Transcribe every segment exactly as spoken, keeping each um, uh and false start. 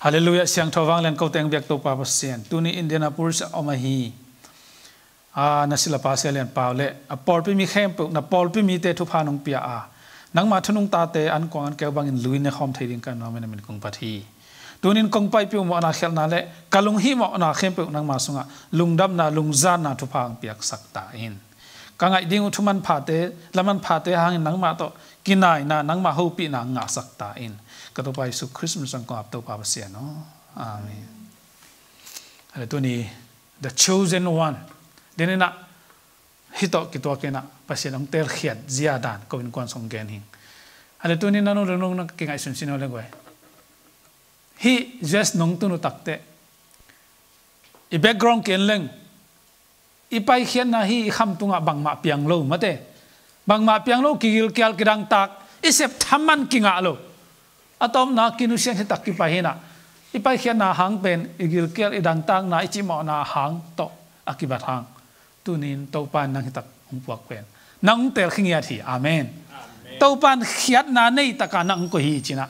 Halleluiah, siangtho vanglian ko teng biak Topa Pasian. Tuni Indianapolis a om ahi, a, na silapa Sia Lian Pau le a pawlpi mi khempeuh, na pawlpi mite thupha nong pia a, nangma thu nungtate an kuang an keu bangin lui ne khawm thei ding ka nuam in a min kong phat hi. Tunin kong paipih uh mawhna khialhna le ka lunghihmawhna khempeuh nangma sungah lungdamna, lungzanna thupha ang piaksak ta in. Ka ngaih ding uh thu manphate, la manphate hangin nangmah tawh kinaina, nangmah hopihna ang ngahsak ta in. Ka Topa Jesu Khrist min suang kong ap Topa Pasian aw. Amen. Hale tuni, the chosen one. Deninah, hih tawh kituakinah Pasian hong telkhiat zia dan ko innkuan song gen hing. Hale tuni nanu le nung na kingaihsun sin aw le guai. Hih U S nong tun uh takteh, i background ki en leng, i paikhiatna hi i kham tungah bangmah piang lo mate. Bangmah piang lo, kigilkial, kidangtak, i sep thaman kingah lo. A tawpna kinusian hitak kipai hinah, i paikhiatna hang pen i gilkial, i dangtakna, i cimawhna hang tawh a kibat hang. Tunin Topa in nang hitak hong puak pen nang hong telkhi ngiat hi. Amen. Topa in khiatna nei taka nang hong koih hi cinah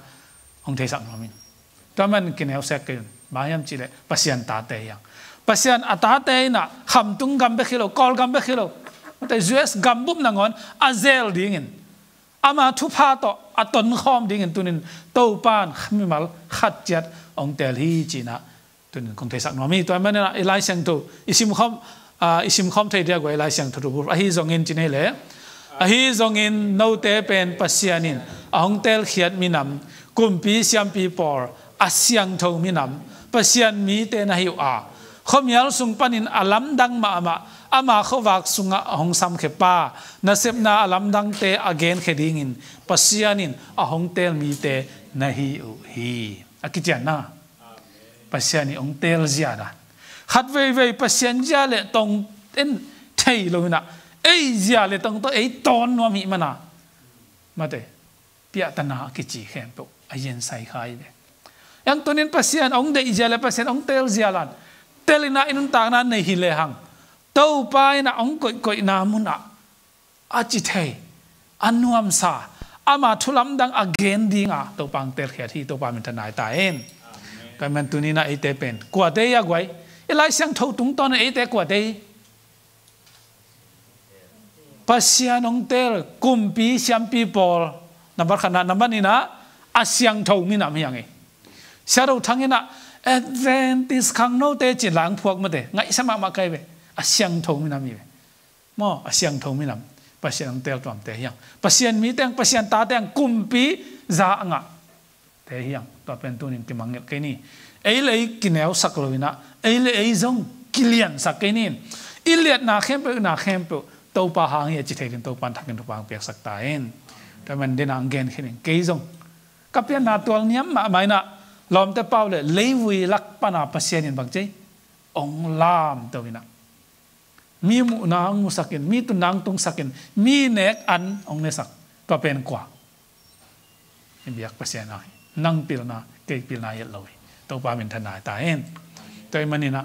hong theisak nuam in. Tua man kineusek kei un. Bang hiam cihleh Pasian tate hiang. Pasian a tate inah khamtung gam bek hi lo, Kawlgam bek hi lo, mate, U S gambup nangawn a zel dingin, ama thupha tawh a tonkhawm dingin tunin Topa in mimal khat ciat hong tel hi cinah tunin kong theisak nuam hi. Tua maninah i Lai Siangtho i simkhawm, a, i simkhawm thei dia guai i Lai Siangtho thu bur ahi zongin cinei le, ahi zongin note pen Pasian in a hong telkhiat minam, kumpi siampi pawl, a siangtho minam, Pasian mite na hi uh a, khuamial sung panin a lamdang mahmah, ama khuavak sungah a hong samkhia pa, nasepna a lamdangte a genkhia dingin Pasian in a hong tel mite na hi uh hi. A kicianna, Pasian i hong tel zia dan. Khat veivei Pasian zia le tong en thei lo inah, ei zia le tong tawh ei tawn nuam hih mana, mate, piahtana a kici khempeuh a yensai kha hi ve. Yang tunin Pasian hong deih zia le Pasian hong tel zia lan, tel inah i nuntakna nei hi lehang, Topa inah hong koihkoihna munah a ci thei, a nuamsa, ama thu lamdang a gen dinga Topa hong telkhiat hi. Topa minthanna hi ta in. Tua man tuninah eite pen kuate hi a guai? I Lai Siangtho tungtawnin eite kuate hi? Pasian hong tel kumpi siampi pawl, nambat khatna, nambat nihna, a siangtho minam hi hang hi. Sia Do Thang inah Adventist khangnote cin la hong phuak mate, ngaihsa mahmah kai ve. A siangtho minam hi ve. Maw, a siangtho minam, Pasian hong tel tuamte hiang, Pasian mi teng, Pasian ta teng, kumpi za a ngahte hiang. Tua pen tunin kimangngilh kei ni. Ei le ei kineusak lo inah, ei le ei zong kiliansak kei ni. I liatna khempeuh, i na khempeuh Topa hang hi a ci thei ding Topa in thakin thupha hong piaksak ta in. Tua man dena hong gen khin in, kei zong ka pianna tual niam mahmah inah, lawmte pau le leivui lak pana Pasian in bang cei, hong lamto inah, mi muhna hong musakin, mi tunna hong tungsakin, mi nek an hong nesak. Tua pen kua? I biak Pasian ahi. Nang pilna, kei pilna hi lo hi. Topa minthanna hi ta in. Tua ahih maninah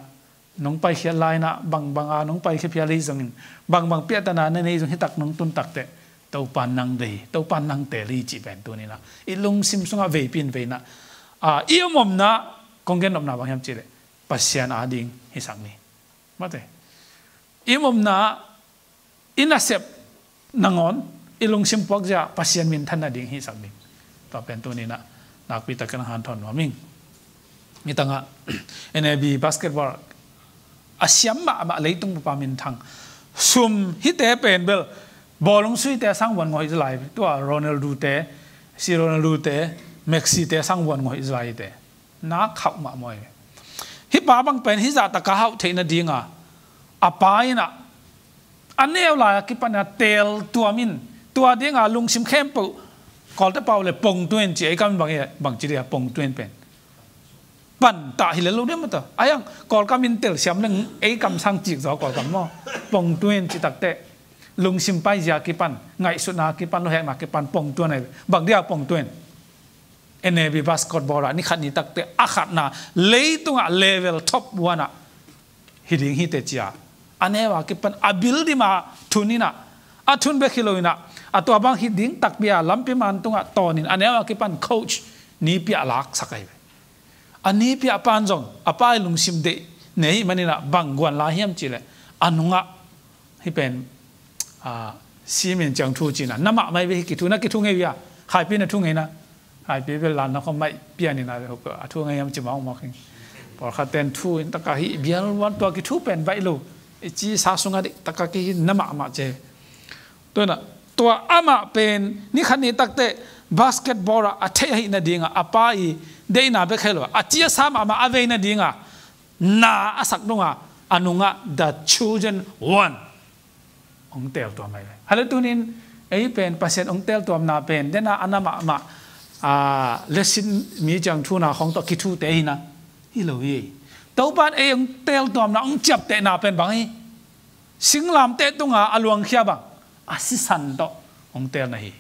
nong paikhiat lai inah, bangbanga nong paikhiat phial hi zongin, bangbang piahtana na nei zong hitak nong tun takteh, Topa nang deih, Topa nang tel hi cih pen tuninah i lungsim sungah veipi in veinah, a, i omomna, kong gen nopna bang hiam cihleh, Pasian ading hisak ni. Mate, i omna, i nasep nangawn, i lungsim puakzia Pasian minthan nading hisak ding. Tua pen tuninah nakpitakin hanthawn nuam ing. Nitangah N A B basketball a siam mahmah leitung bupa minthang, sum hite pen bel bawlung suite a sang vuan ngawh hi lai. Tua Ronaldo te, si Ronaldo te, Messi te a sang vuan ngawh hi lai te. Nak hauh mahmah hi. Hih pa bang pen hih zahtaka hauh theih nadinga a pa inah a neu lai a kipan a teel tuam in, tua dinga lungsim khempeuh, Kawlte pau le pongtuin ci, ei kam bang, bang ci dia pongtuin pen, pantah hi le lo dia mata. Ayang Kawlkam in telsiam leng ei kam sang cik zaw Kawlkam maw. Pongtuin ci takteh lungsim paizia kipan, ngaihsutna kipan, luhekna kipan pongtuin ahi. Bang dia pongtuin? N A B basketball ah ni khat ni takteh a khatna, leitungah level top one ah hi ding hi teh cia. A neu a kipan a bil dima thun inah, a thun bek hi lo inah, a tua bang hi ding takpi a lampi man tungah tawnin a neu a kipan coach ni piah laksak ahi ve. A nipi a pan zong a pa i lungsim deih nei ahih manin ah bang guan lai hiam cih leh a nungah hih pen, a, simin ciang thu cih na, na mahmah hi ve, hih kithu na kithu ngei uh hia? Khaipi na thu ngei na. Khaipi bel lan na khawm maih pian in a, a thu ngei hiam ci mawkmawk hi. Pawlkhat ten thu in taka hih bial wan tua kithu pen baih lo i ci sa sungah dik taka kihi na mahmah ci. Tua in ah, tua amah pen ni khat ni takteh basketball ah a theih ahih nadingah a pa i deihna bek hi lo a, a ci a sa mahmah a vei nadingah na a sak dongah a nungah The Chosen One hong teel tuam hi ve. Hale tunin ei pen Pasian hong teel tuamna pen dena a na mahmah, a, lesin mi ciang thuna khawng tawh kithute hi na, hi lo hi. Topan ei hong teel tuamna, hong ciaptehna pen bang hi? Singlamteh tunga a luangkhia bang, a sisan tawh hong teelna hi.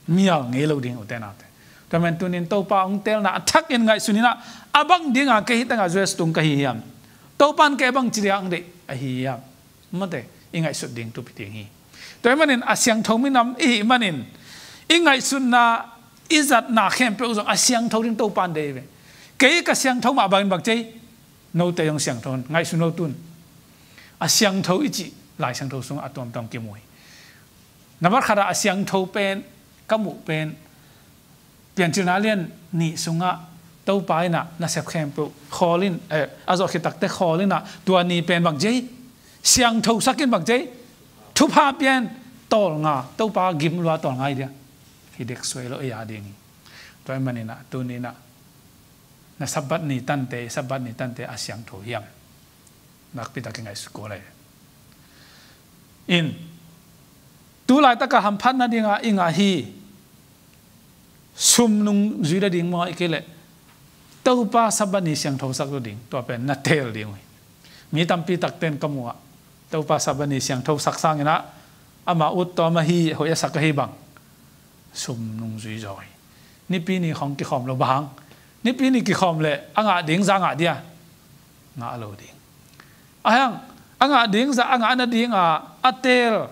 Mial ngei lo ding, ute naute. Tua man tunin Topa hong teelna a thakin ngaihsun in ah, a bang dinga kei hih tengah U S tung ka hi hiam? Topan kei a bang ci dinga hong deih ahi hiam? Mate, i ngaihsut ding thupi ding hi. Tua ahih manin a siangtho minam i hih manin i ngaihsutna, i zatna khempeuh zong a siangtho ding Topan deih hi ve. Kei ka siangtho mah bangin bang ci ei? Note zong siangtho un, ngaihsun lo tun. A siangtho i cih Lai Siangtho sungah a tuamtuam kimu hi. Nambat khatah a siangtho pen ka muh pen Piancilna lian nih sungah Topa in ah nasep khempeuh khawl in, eh, a zawh khit takteh khawl in ah, tua ni pen bang ci ei? Siangtho sak in, bang ci ei? Thupha pia in, tawlnga, Topa gim lua tawlnga hi dia. Hi dek suai lo ei a ding hi. Tua ahih manin ah tuni in ah na Sabbath ni tante, Sabbath ni tante a siangtho hiam? Nakpi takin ngaihsut kul lai. In, tu laitaka hamphatna dinga i ngah hi. Sum nung zui nading maw, ahih kei leh Topa Sabbath ni siangtho sak lo ding, tua pen na teel ding uh hi. Mi tampi takten ka muh ah Topa Sabbath ni siangtho sak sangin ah ama ut tawm ahi, hoih a sak ahi bang, sum nung zui zaw hi. Nipi ni khawng kikhawm lo, bang hang? Nipi ni kikhawm leh a ngah ding zah ngah dia? Ngah lo ding. A hang, a ngah ding zah a ngah nadinga a teel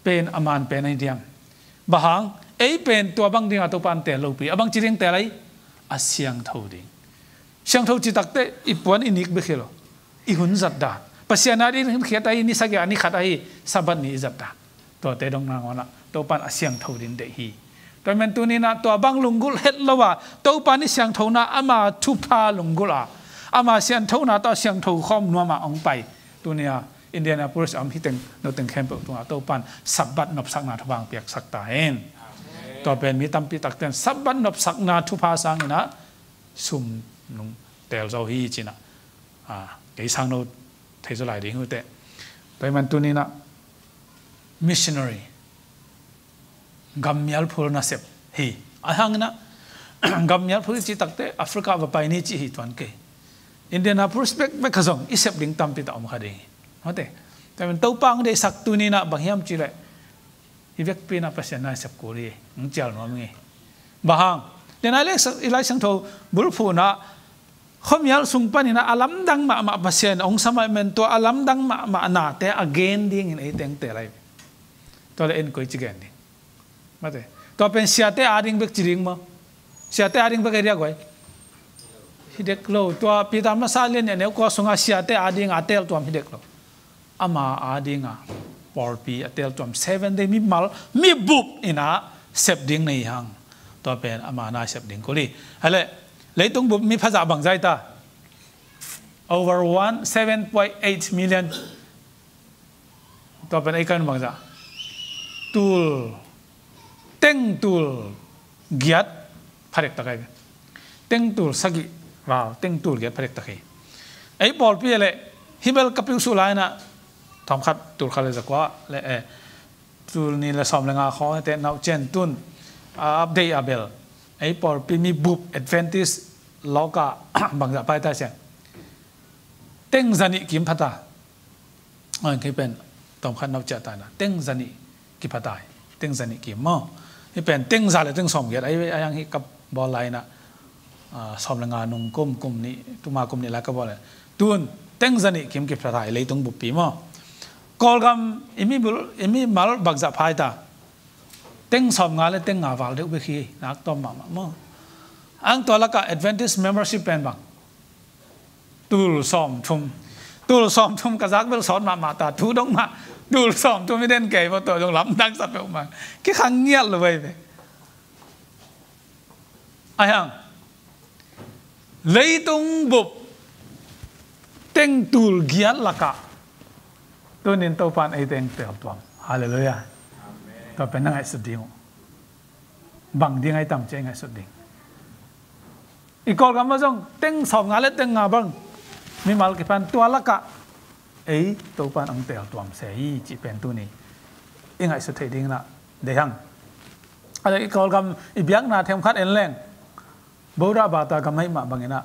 pen a man pen ahi diam? Bang hang? Ei pen tua bang dinga Topa in teel lopi, a bang ci ding teel ahi? A siangtho ding. Siangtho cih takteh i puan i nik bek hi lo, i hun zat dan, Pasian a ding hun khiat ahi, ni sagih a ni khat ahi Sabbath ni i zat dan, tuate dong nangawnah Topa in a siangtho ding deih hi. Tua ahih man tuni in ah tua bang lunggulh het lo a, Topa in i siangthona ama thupha lunggulh a, ama sianthona tawh a siangtho khawm nuam a hong pai. Tuni a Indianapolis a om hih teng, no teng khempeuh tungah Topa in Sabbath nopsakna thupha hong piaksak ta hen. Tua pen mi tampi takten Sabbath nopsakna thupha sangin ah sum nung teel zaw hi ci-in ah, a, kei sang no thei zaw lai ding uh teh. Tua ahih man tuni in ah missionary, gammial phul nasep hi. A hang in ah gammial phul i cih takteh Africa va pai ni cih hi tuan kei. Indianapolis bekbek ah zong i sep ding tampi tak om kha ding hi. Mate. Tua ahih man Topa hong deihsak tuni in ah bang hiam cih leh, i vekpi in ah Pasian na i sep kul hi, hong cial nuam hi. Bang hang? Tua in ah i Lai Siangtho bulphuh in ah khuamial sung panin ah a lamdang mahmah Pasian hong sam ahih man tua a lamdang mahmah nate a gen dingin eite hong teel lai. Tua leh en koici gen ding? Mate. Tua pen siate a ding bek ci ding maw? Siate a ding bek ahi dia guai? Hi dek lo. Tua Peter masa lian nih a neu kua sungah siate a dinga a teel tuam hi dek lo. Ama a dinga pawlpi a teel tuam, Seven Day mimal, mi bup in ah sep ding na hi hang. Tua pen ama na sep ding kul hi. Hale, leitung bup mi phazah bangzah hi ta? Over one, seven point eight million. Tua pen ei kan bangzah? Tul, teng tul giat phadek tak ahi ve. Teng tul sagih val, teng tul giat phadek tak hi. Ei pawlpi ah leh, hih bel ka piusuh lai in ah, thawmkhat, tul khat le zakua le, eh, tul nih le sawm le nga khawng hi teh, naucian tun, a, update a bel ei pawlpi mi bup Adventist lawka bangzah pai ta siang? Teng zanih kim pha ta. Oi, kei pen tawmkhat nauciah ta in ah teng zanih kipha ta hi. Teng zanih kim maw? Hih pen teng za le teng sawm giat ahi ve, a hiang hih ka bawl lai in ah, a, sawm le nga nung kum, kum nih, tuma kum nih lai ka bawl lai. Tun teng zanih kim kipha ta hi, leitung buppi maw? Kawlgam i mi bul, i mimal bangzah pha hi ta? Teng sawm nga le teng nga val deuh bek hi, nak tawm mahmah maw? Ang tua lakah Adventist membership pen bang? Tul sawmthum. Tul sawmthum ka zak bel sawt mahmah ta, thu dong mah. Tul sawmthum i den kei maw, tua dong lamdang sa peuhmah. Kikhang ngiat lo veve. Ahi hang, leitung bup teng tul giat lakah tunin Topan ei teng teltuam. Halleluiah. Tua pen na ngaihsut ding uh. Bang ding ahi tam ci a i ngaihsut ding. I Kawlgam ah zong teng sawmnga le teng nga bang mimal kiphan, tua lakah ei Topan ang teltuam se hi cih pen tuni i ngaihsut theih ding inah deih hang. A le i Kawlgam i biakna themkhat en leng, Buddha bata gam ahih mah bang inah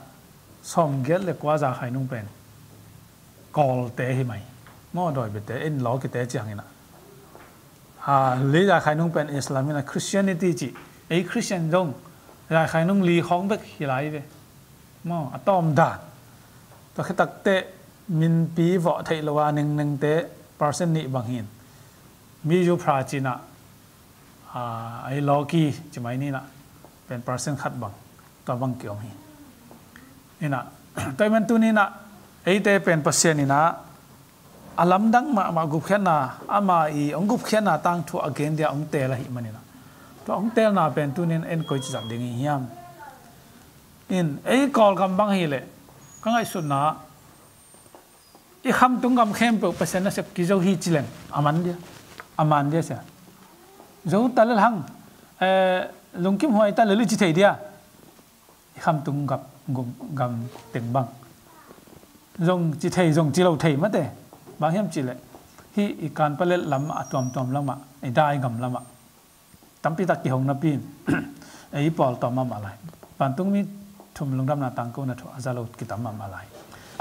sawmgiat le kua za khainung pen Kawlte hi mai. Maw, dawi biate in law kite ciang inah, a, li za khainung pen Islam inah Christianity cih, ei Christian zong za khainung li khawng bek hi lai ve. Maw, a tawm dan. Tua khit takteh minpi vawh theih lo a nengnengte percent nih bang hi in, miyu phra ci inah, a, ei lawki ci mai ni inah, pen percent khat bang, tua bang kiom hi. Inah, tua i man tuni inah eite pen Pasian inah a lamdang mahmah gupkhiatna, ama i hong gupkhiatna tangthu a gen dia hong teel ahih man inah, tua hong teelna pen tuni in en koici zat ding hi hiam? In, ei Kawlgam bang hi leh, ka ngaihsutna, i khamtung gam khempeuh Pasian nasep kizo hi ci leng a man dia, a man dia sia. Zo ta lel hang, eh, lungkim huai ta lel i ci thei dia. I khamtung gam, gum, gam teng bang zong ci thei, zong ci lo thei mate. Bang hiam cih leh, hih i Kanpetlet lamah, a tuamtuam lamah, i Daigam lamah tampi tak kihong napi in, ei pawl tawm mahmah lai. Vantungmi thum lungdamna tangkona thu a za lo kitam mahmah lai.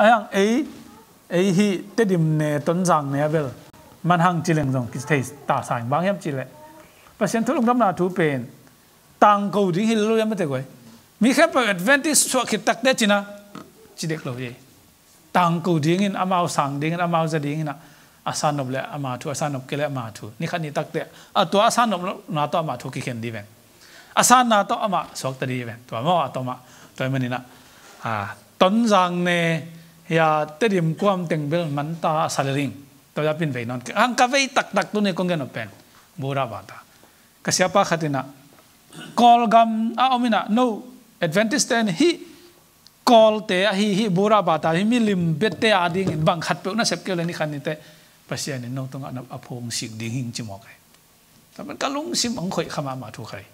Ahi hang ei, ei hih Tedim ne, Tonzang ne a bel man hang ci leng zong kithei ta sa ing. Bang hiam cih leh, Pasian thu lungdamna thu pen tangko ding hi lo hiam mate guai. Mi khempeuh Adventist suah khit takteh ci inah ci dek lo hi. Tangko dingin, amau sang dingin, amau za dingin ah, a san nop le ama thu, a san nop kei le ama thu. Ni khat ni takteh a tua a san nopna tawh ama thu kikhen dih veng. A sanna tawh amah suakta dih veng. Tua maw, a tawmah, tua i man inah, a, Tonzang ne, hia, Tedim kuam teng bel manta a sa le ring. Tua a pin vei nawn kei. Hang ka vei taktak tuni kong gen nop pen Buddha bata. Ka siapa khat inah, Kawlgam a om inah, no, Adventist te in hih Kawlte ahi, hih Buddha bata, hih milim biate a dingin bang khatpeuh nasep kei le ni khat ni teh Pasian in no tungah a phu hong sik ding hi ing ci mawk hi. Tua pen ka lungsim hong khoih kha mahmah thu khat hi.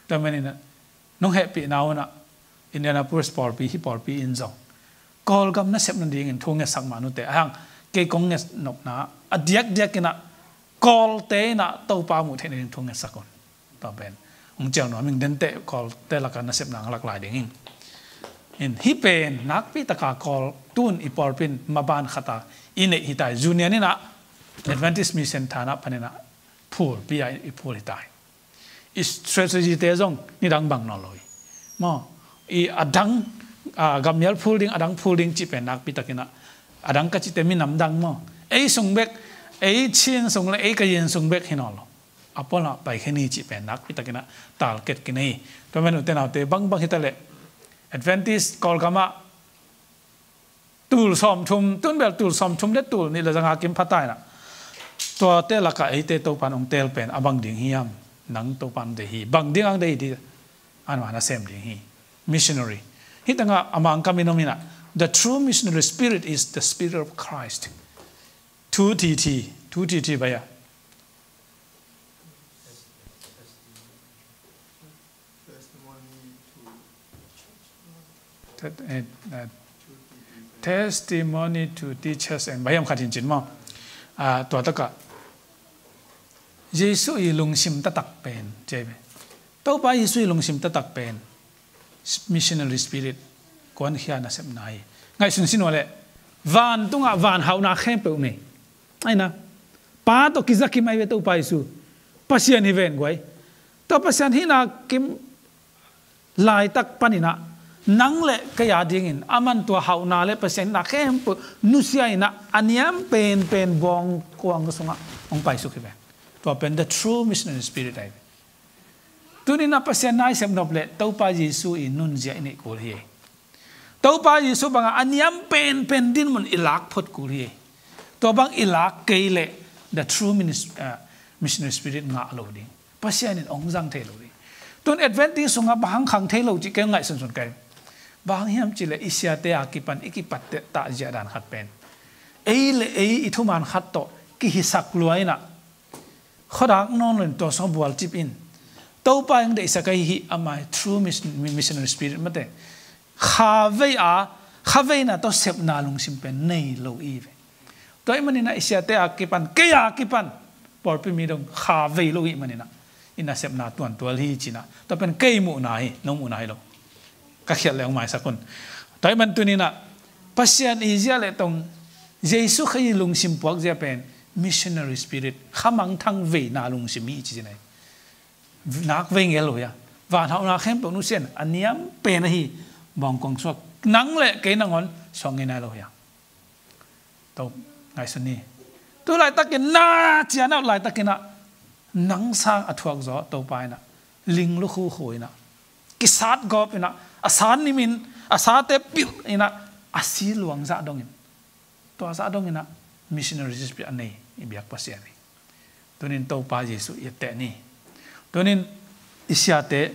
Tua man inah, nong hehpihna un ah Indianapolis pawlpi, hih pawlpi in zong Kawlgam nasep nadingin thu ngetsak mah un teh, ahi hang kei kong nget nopna a diakdiak inah Kawlte inah Topa muh theih nading thu ngetsak un. Tua pen hong ciau nuam ing, denteh Kawlte lakah nasepna hong lak lai ding hi. In, hih pen nakpi taka Kawl, tun i pawlpi in maban khat a i neih hi ta hi. Union inah, Adventist Mission Thana pan inah phulpi a i phul hi ta hi. I strategy te zong nidang bang nawn lo hi. Maw, i a dang, a, gammial phul ding, a dang phul ding cih pen nakpi tak inah, a dang ka cihte minam dang maw, ei sung bek, ei Chin sung le ei Kayin sung bek hi nawn lo. A pualah paikhia ni cih pen nakpi tak inah target kinei hi. Tua man ute naute, bangbang hi ta leh, Adventist Kawlgam ah tul sawmthum, tun bel tul sawmthum le tul nih le zanga kim pha ta inah, tuate lakah eite Topan hong teel pen a bang ding hiam? Nang Topan deih hi, bang ding ang deih hi, dih, anmah na sem ding hi. Missionary. Hih tengah a Mangkam in om inah, the true missionary spirit is the spirit of Christ. Thu thiti, thu thiti bai a. Testimony to, eh, eh, testimony to teachers and, bang hiam khat hi in cin maw. Ah, tua takah Jesuh i lungsim taktak pen, ci hi ve. Topa Jesuh i lungsim taktak pen missionary spirit, kuankhia nasepna hi. Ngaihsun sin uh leh, vantungah van hauhna khempeuh nei. Ahi na, Pa tawh kizakim ahi ve Topa Jesuh. Pasian hi ven guai. Tua Pasian hihna kim laitak pan inah, nang le kei a dingin aman tua hauhna le Pasian hihna khempeuh nusia inah, a niam penpen bawngkuang sungah hong paisuk hi ven. Tua pen the true missionary spirit ahi ve. Tuni-in ah Pasian na i sep nop leh Topa Jesu i nunzia i neih kul hi. Topa Jesu bangah a niam penpen dinmun i lak phot kul hi. Tua bang i lak kei leh the true minis-, ah, missionary spirit ngah lo ding. Pasian in hong zang thei lo ding. Tun Adventist sungah bang hang khang thei lo cih kei ngaihsunsun kei. Bang hang hiam cih leh i siate a kipan i kipat teh tah ziah dan khat pen, ei le ei i thuman khat tawh kihisak lua in ah, khuadak nawn lo in tua sung bual cip in, Topa in deihsak ahi hi, amah true mis-, missionary spirit mate. Kha vei a, kha veina tawh sepna lungsim pen nei lo i ve. Tua ahih manin ah i siate a kipan, kei a kipan, pawlpi mi dong kha vei lo i hih manin ah i nasepna tuantual hi ci-in ah, tua pen kei muhna hi, nong muhna hi lo. Ka khialh leh hong maisak un. Tua ahih man tuni-in ah Pasian i zia leh tong, Jesu Khazih lungsim puak zia pen missionary spirit, khamangthang veina lungsim hi ci-in ah, nak vei ngel lo hia. Van hauhna khempeuh nusia in a niam pen ahi, bawngkong suak, nang le kei nangawn suak ngei nai lo hia. Tua ngaihsun ni. Tu laitakin na cian a, laitakin ah nang sang a thuak zaw Topa in ah, ling lukhu khu in ah, kisat gawp in ah, a san nim in, a sate pilh in ah, a si luang zah dongin, tua zah dongin ah missionary spirit a nei i biak Pasian hi. Tuni-in Topa Jesu i teh ni. Tuni-in i siate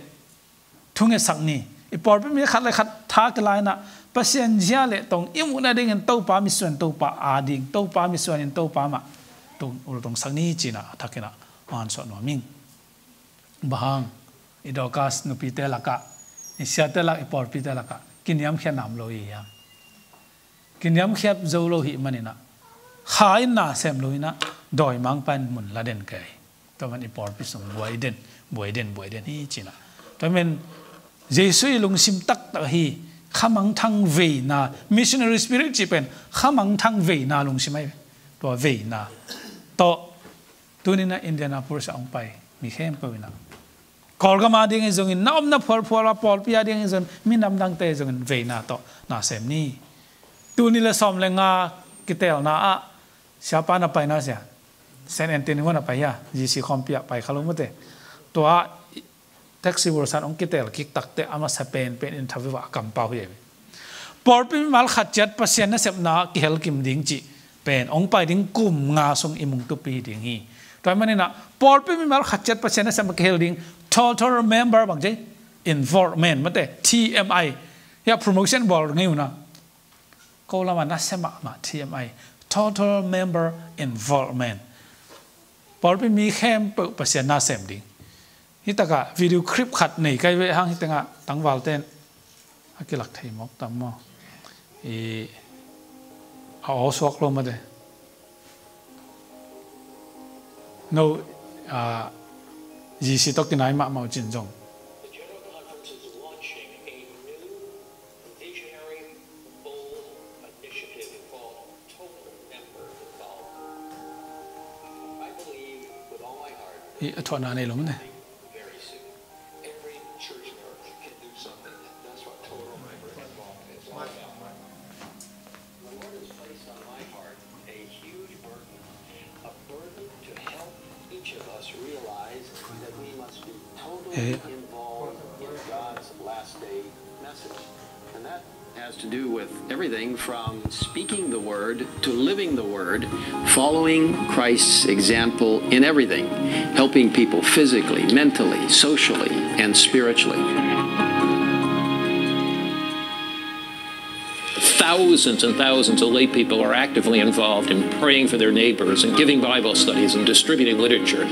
thungetsak ni. I pawlpi mi khat le khat tha kila in ah, Pasian zia leh tong i muhna dingin Topa mitsuan, Topa ading, Topa mitsuan in Topa mah tung ultungsak ni ci-in ah a thakin ah hong suah nuam ing. Bang hang i Dorcas nupite lakah, i siate lak, i pawlpite lakah kiniamkhiat na om lo i hiam? Kiniamkhiat zo lo i hih manin ah, kha in na sem lo in ah, dawimangpa in mun la den kei. Tua man i pawlpi sung buai den, buai den, buai den hi ci-in ah. Tua man Jesu i lungsim taktak hi, khamangthang veina, missionary spirit cih pen khamangthang veina lungsim ahi. Tua veina tawh tuni-in ah Indianapolis ah hong pai mi khempeuh in ah, Kawlgam ading hi zongin, na omna phualphual a pawlpi ading hi zongin, minam dangte hi zongin veina tawh na sem ni. Tul nih le sawm le nga kiteelna ah siapa na pai na sia, Saint Anthony hun a pai hia, G C khawmpi ah pai kha lo mate. Tua Taxi Wilson hong kiteel kik takteh a masa penpen in thaveu a kampau hi. Pawlpi mimal khat ciat Pasian nasepna kihel kim ding cih pen hong pai ding kum nga sung i mungtupi hi ding hi. Tua ahih manin ah pawlpi mimal khat ciat Pasian nasepna kihel ding, total member bang ci, involvement mate, T M I. Hia promotion bawl ngei uh na. Ko lamah na sem mahmah, T M I, total member involvement. Pawlpi mi khempeuh Pasian na sem ding. Hih takah video clip khat nei kai ve hang, hih tengah tangvalte in a kilak thei mawk tam maw? I, a aw suak lo mate. No, a, G C tawh kinai mahmah uh cin zong. The General Conference is launching a new visionary, bold initiative called Total Member Involvement. I believe with all my heart, hih a thuahna nei lo mate. Very soon, every church member can do something. That's what total member involvement is all about. The Lord has placed on my heart a huge burden, a burden to help each of us realize that we must be totally involved in God's last day message. And that has to do with everything from speaking the word to living the word, following Christ's example in everything, helping people physically, mentally, socially, and spiritually. Thousands and thousands of lay people are actively involved in praying for their neighbors and giving Bible studies and distributing literature.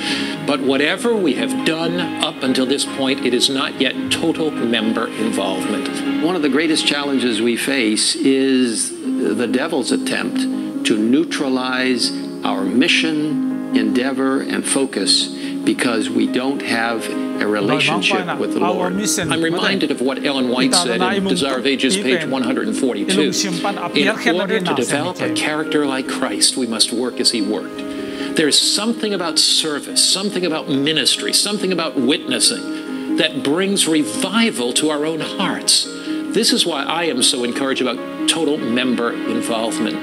But whatever we have done up until this point, it is not yet total member involvement. One of the greatest challenges we face is the devil's attempt to neutralize our mission, endeavor, and focus because we don't have a relationship with the Lord. I'm reminded of what Ellen White said in Desire of Ages, page one hundred forty-two. In order to develop a character like Christ, we must work as he worked. There's something about service, something about ministry, something about witnessing that brings revival to our own hearts. This is why I am so encouraged about total member involvement.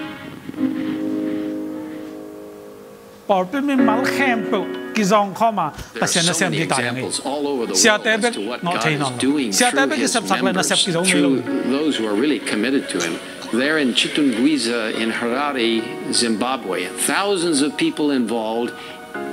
Pawlpi mimal khempeuh kizawng khawm a Pasian nasem ding ta ding hi. Siate bek ngawh thei nawn lo. Siate bek kisepsak le nasep kizo ngei lo. Those who are really committed to him. There in Chitungwiza in Harare, Zimbabwe, thousands of people involved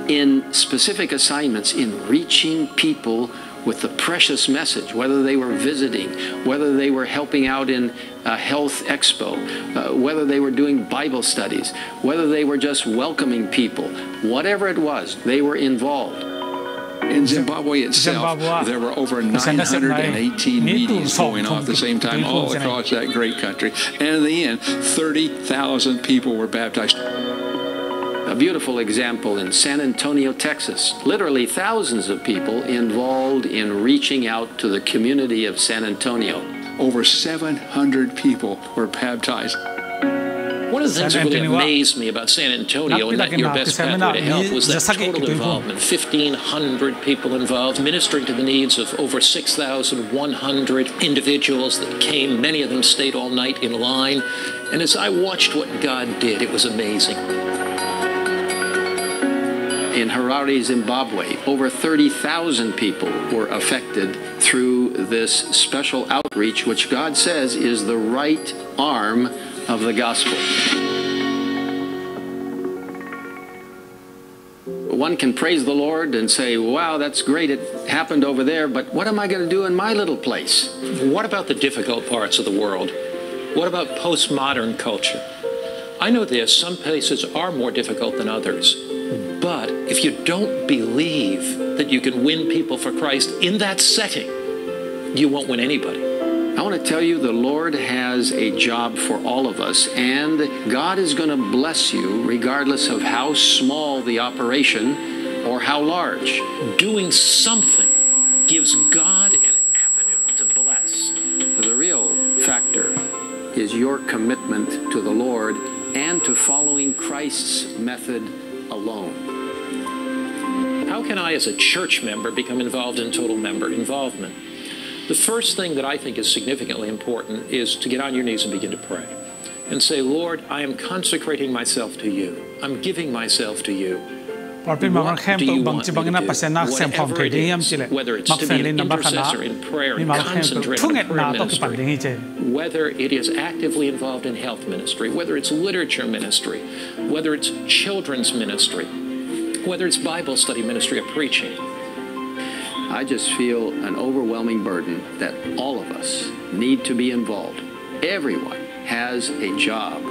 in specific assignments in reaching people with the precious message, whether they were visiting, whether they were helping out in a health expo, uh, whether they were doing Bible studies, whether they were just welcoming people, whatever it was, they were involved. In Zimbabwe itself, there were over nine hundred eighteen meetings going on at the same time all across that great country. And in the end, thirty thousand people were baptized. A beautiful example in San Antonio, Texas. Literally thousands of people involved in reaching out to the community of San Antonio. Over seven hundred people were baptized. One of the things that really amazed me about San Antonio and that your best pathway to health was that total involvement. Fifteen hundred people involved, ministering to the needs of over six thousand one hundred individuals that came. Many of them stayed all night in line. And as I watched what God did, it was amazing. In Harare, Zimbabwe, over thirty thousand people were affected through this special outreach, which God says is the right arm of the gospel. One can praise the Lord and say, "Wow, that's great, it happened over there, but what am I gonna do in my little place?" What about the difficult parts of the world? What about postmodern culture? I know this, some places are more difficult than others. But if you don't believe that you can win people for Christ in that setting, you won't win anybody. I want to tell you, the Lord has a job for all of us, and God is gonna bless you regardless of how small the operation or how large. Doing something gives God an avenue to bless. The real factor is your commitment to the Lord and to following Christ's method alone. How can I, as a church member, become involved in total member involvement? The first thing that I think is significantly important is to get on your knees and begin to pray. And say, "Lord, I am consecrating myself to you. I'm giving myself to you." Pawlpi mimal khempeuh bangci bangin a Pasian nasem khawm thei ding hiam cih leh, Mak Fenlin number khatna, mimal khempeuh thungetna tawh kipan ding hi ci. Whether it is actively involved in health ministry, whether it's literature ministry, whether it's children's ministry, whether it's Bible study ministry or preaching. I just feel an overwhelming burden that all of us need to be involved. Everyone has a job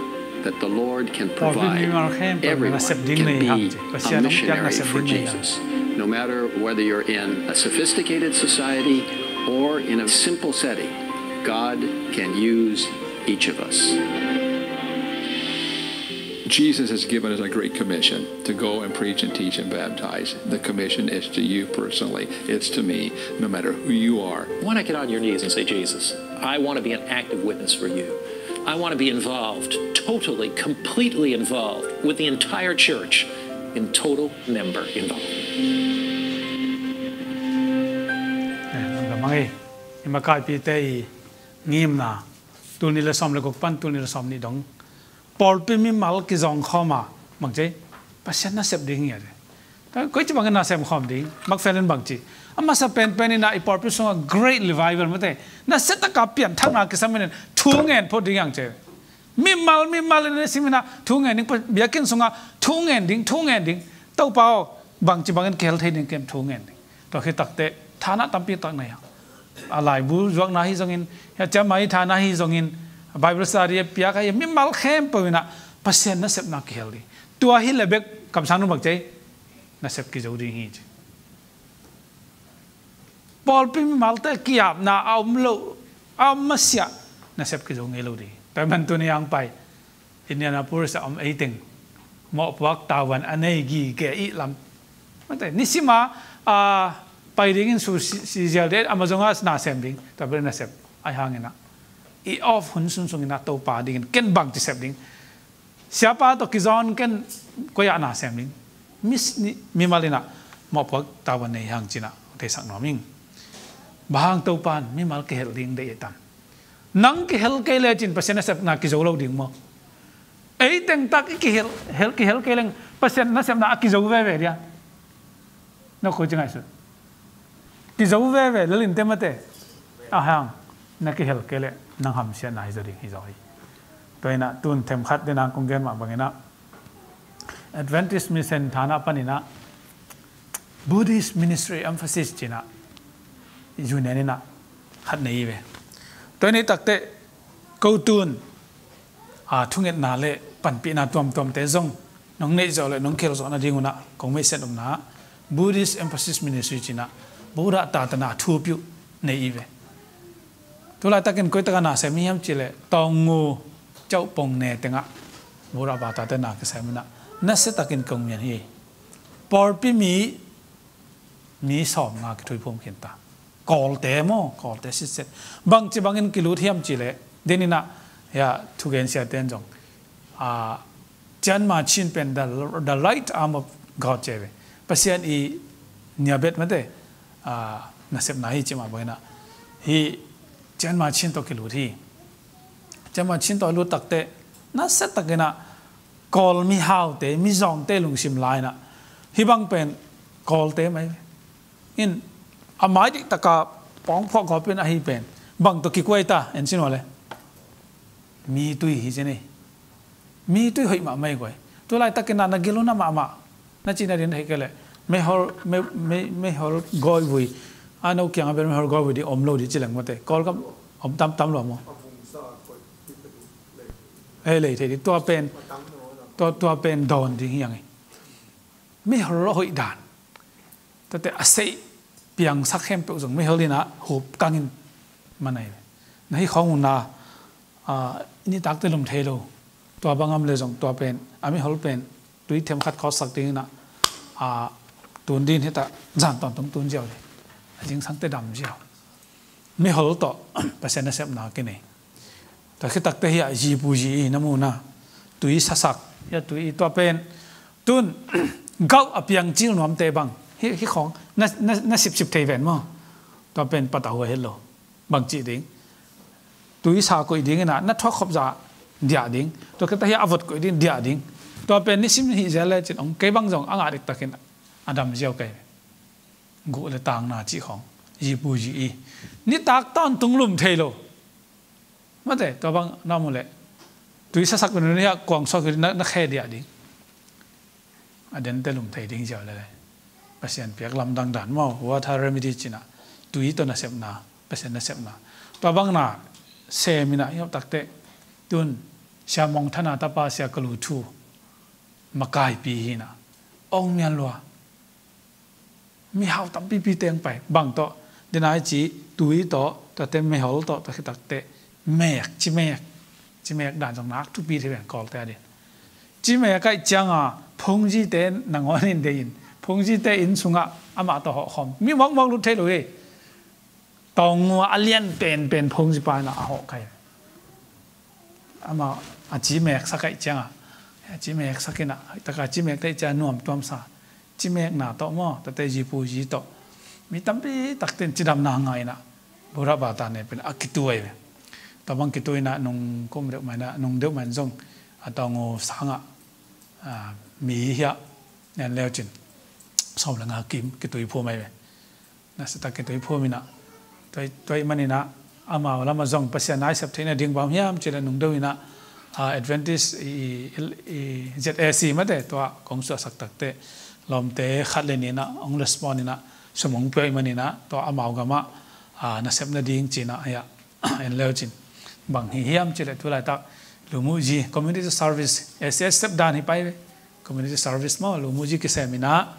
that the Lord can provide. Everyone can be a missionary for Jesus. No matter whether you're in a sophisticated society or in a simple setting, God can use each of us. Jesus has given us a great commission to go and preach and teach and baptize. The commission is to you personally. It's to me, no matter who you are. Why not get on your knees and say, "Jesus, I want to be an active witness for you. I want to be involved, totally, completely involved with the entire church in total member involvement." Eh, lam lam ang ei. I makaipite i ngimna. Tul nih le sawm le guk pan tul nih le sawm nih dong. Pawlpi mimal kizawng khawm a, bangci, Pasian nasep ding hi a. Koi ci bangin nasem khawm ding, Mak Fenlin bangci. A masa penpen in a i pawlpi sungah great revival mate. Nasia taka pianthakna kisam in thu ngen phot ding ang ci. Mimal, mimal in a sim in a thu ngen ding, biakinn sungah thu ngen ding, thu ngen ding. Topa aw, bangci bangin kihel thei ding kem thu ngen ding. Tua khit takteh, thana tampi tak nei a. A laibu zuakna hi zongin, hia ciamah hi thana hi zongin, Bible study a piak a hi, mimal khempeuh in a Pasian nasepna kihel ding. Tua hi le bek kamsang nu bangci, nasep kizo ding hi ci. Pawlpi mimalte ki-apna a om lo, a om masiah, nasep kizo ngei lo ding. Tua hi man tuni ang pai. Indianapolis a om eiteng mawhpuak tavuan a nei gige i lam. Mate, nisima, a, pai dingin su si, si zial ding, ama zonga nasem ding, tua bel nasem. Ahi hangin a, i off hun sung sungin a Topa dingin, ken bangci sep ding. Siapa tawh kizawng ken koi-ah nasem ding. Mis, ni, mimal in a, mawhpuak tavuan nei hang ci-in a, theisak nuam ing. Bang hang Topa in mimal kihel ding deih e tam. Nang kihel kei lecin Pasian nasepna kizo lo ding maw? Ei teng tak i kihel, hel, kihel kei leng Pasian nasepna a kizo veve dia. Na koi ci ngaihsut. Kizo veve, lalin te mate. A hang, na kihel kei leh nang hamsiatna hi zaw ding hi zaw hi. Tua inah tun themkhat denah kong gen mah banginah Adventist Mission thanah paninah Buddhist Ministry Emphasis cinah union inah khat nei ve. Tua inah i takteh ko tun a thungetna le panpihna tuamtuamte zong nong neih zawh le nong khel zawh nadingunah kong meisen umna Buddhist Emphasis Ministry cinah Buddha tatana thupiuh nei i ve. Tulaitakin koitakah na sem hiam cihleh tawngngu cauhpong ne tengah Buddha batate na kiseminah nasiatakin kong mian hi. Pawlpi mi mi sawmnga kithuiphum khinta. Kawlte maw, Kawlte sitset. Bangci bangin kilut hiam cihleh deninah hia thugen siaten zong a Chianma Chin pen the, the right arm of God ci ve. Pasian i niabet mate a nasepna hi ci mah banginah hi Chianma Chin tawh kilut hi. Chianma Chin tawh lut takteh nasiatakinah Kawl mihaute mizawngte lungsim lainah hi bang pen Kawlte mai in a mai diktaka pawngphuah gawpin ahi pen bang tawh kikuai ta en sin wale. Mi tui hi ci ni. Mi tui hoih mahmah i guai. Tulaitakin na na giluna mahmah na cina din hei kele meihol me, me, meihol gawivui a no kianga bel meihol gawivui di om lo di cileng mate Kawlgam om tamtam lo maw? Ei lei thei di tua pen tua, tua pen dawn ding hiang i meihol lo hoih dan. Tate a seih piangsak khempeuh zong meihol inah hup kangin manai ve. Na hi khawng unna a nitakte lum thei lo. Tua bangam le zong tua pen a meihol pen tui themkhat khawtsak dinginah a tun din hita zan tawntung tun ziau le a zingsangte dam ziau. Meihol tawh Pasian nasepna kinei. Tua khitakte hi a zipu zi i na muna tui sasak hi a tui i tua pen tun gauh a piang cil nuamte bang hi, hi khawng na, na, na sipsip thei ven maw? Tua pen patau a het lo. Bang cih ding? Tui sa koih dinginah na thuak khop za diah ding. Tua khitakte hi a vot koih ding diah ding. Tua pen nisim hih zel le cin ong kei bang zong a ngah diktakin a dam ziau kei. Guh le tangna cih khawng zipu zi i nitak tawntung lum thei lo. Mate tua bang na mu le tui sasak pen hiah kuang suak na, na khe diah ding. A dente lum thei ding ziau le le Pasian piak lamdang dan maw water remedy cinah tui tawh nasepna Pasian nasepna. Tua bang na seminah hiau takteh tun Sia Mawng Thana tapa Sia Kalu Thu makaipi hinah ong mian lua. Mihau tampipi teng pai bang tawh dinai ci tui tawh tuate meihol tawh tua khitakte mek ci mek ci mek dan zong nak thupi thei ven Kawlte a din. Ci mek aih cianga phungzite nangawn in dei in phungzite inn sungah amah tawh hawhkhawm mi mawkmawk lut thei lo hi. Tawngngu a lian penpen phungzipa inah a hawh kai. Amah a ci meksak aih cianga a ci meksak inah taka ci mek tei cia nuam tuamsa ci mekna tawh maw tate zipu zi tawh mi tampi takten cidamna ngai inah Buddha bata ne pen a kituai ve. Tabang kituai inah nung kum deuh mai inah nung deuh mai in zong a tawngngu sangah mi hiah nen leucin sawm le nga kim kitui phu mai ve. Nasiatak kitui phum inah tua ih maninah amau lamah zong Pasian naisep theihna ding bang hiam cih le nung deuh inah Adventist i Z A C mate tua kong suahsak takte lawmte khat le ninah hong respond inah sum hong pia ih maninah tua amau gamah nasep nading cinah hiah en leucin bang hi hiam cih le tulaitak lumuhzi community service S S sep dan hi pai ve. Community service maw lumuhzi kisem inah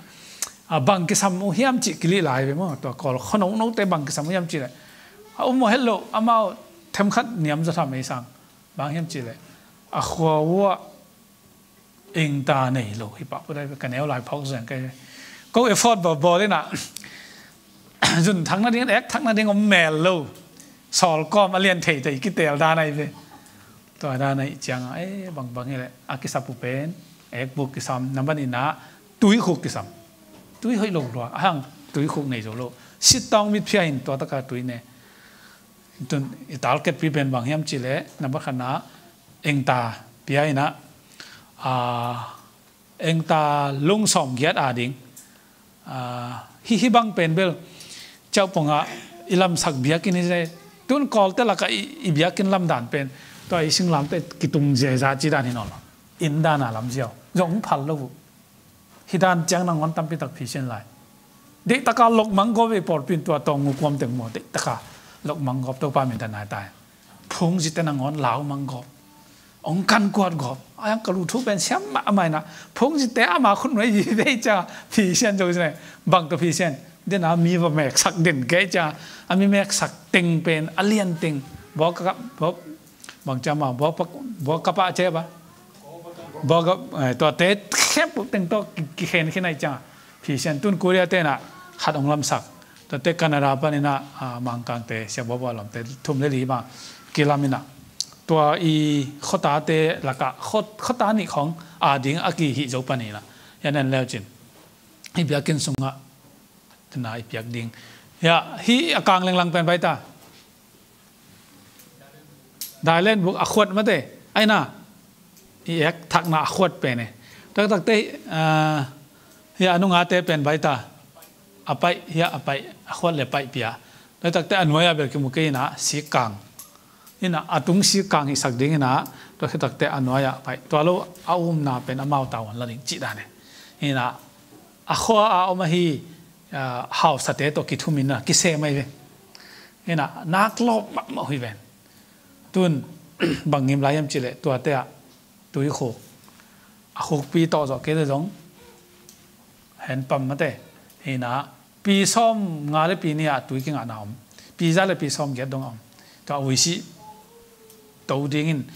a bang kisam uh hiam cih kilih lai ve maw tua Kawl khuano note bang kisam uh hiam cih le a um maw het loh amau themkhat niam zaw tham ei sang bang hiam cih le a khua uh ah engta nei lo hi pah pudai ve ka neu lai phawk zeng kai ve. Ko effort bawl bawl inah zun thak nading ek thak nading om mel lo. Sawlkawm a lian theitei kitel dan ahi ve. Tua dan ahi cianga e bangbang hileh a kisap uh pen ekbuk kisam na ban inah tuikhuk kisam. Tui hoih lo lua a hang tuikhuk nei zo lo. Sittawng mitphia hin tua taka tui ne. Tun i talketpi pen bang hiam cihleh na ban khatna engta pia inah a engta lung sawmgiat a ding a Hih, hih bang pen bel ciauh pongah i lamsak biakinn hi zai. Tun Kawlte lakah i, i biakinn lamdan pen tua i singlamteh kitung ziaza ci dan hi nawn lo. Inn dana lamziau zong phal lo uh. Hih dan ciang nangawn tampitak phisian lai. Deihtaka lokmang gawp ei pawlpi in tua tawng ngukuam teng maw, deihtaka lokmang gawp, Topa minthan nai tai. Phungzite nangawn laumang gawp, hong kankuat gawp. A yang ka lu thu pen siam mahmah inah, phungzite ama khut nuai vive ciang phisian zo zine. Bang tawh phisian? Dena mi va meksak den kei ciang, a mi meksak teng pen a lian teng, bawk ka, bawk, bang ciang ma, bawk pa, bawk ka pa cia ba, bawk ka, eh, tuate khempeuh teng tawh ki, kikhen khin ai ciang phisian. Tun Korea tenah khat hong lamsak. Tuate Canada paninah, ah, Mangkangte, Siabuabua lawmte thum le li bang kilaminah, tua i khuatate lakah khua, khuata nih khawng a ding a kihih zo paninah, yan en leucin, i biakinn sungah tena i piak ding. Ya, hih a kang lenglang pen baita. Thailand buk a khuat mate. Aina i ek thakna a khuat pen e. Taktakte, ah, hia a nungate pen baita. A paih, hia a paih, a khuat le paih pia. Taktakte a nuai a bel kimu kei ina sikkang. Ina a tung sikkang hisak ding ina, tua khit takte a nuai a paih. Tua lo a umna pen amau tavuan la ding cih dan e. Ina a khua a om ahi, ah, hausate tawh kithum ina kisem ahi ve. Ina nak lawp mahmah hui ven. Tun bang ngim lai hiam cih leh tuate ah tuikhuk, a khukpi tawh zawh kei le zong, hand pump mate, hina pi sawm nga le pi nih ah tui kingahna om, pi za le pi sawm giat dong a om. Tua uisih to dingin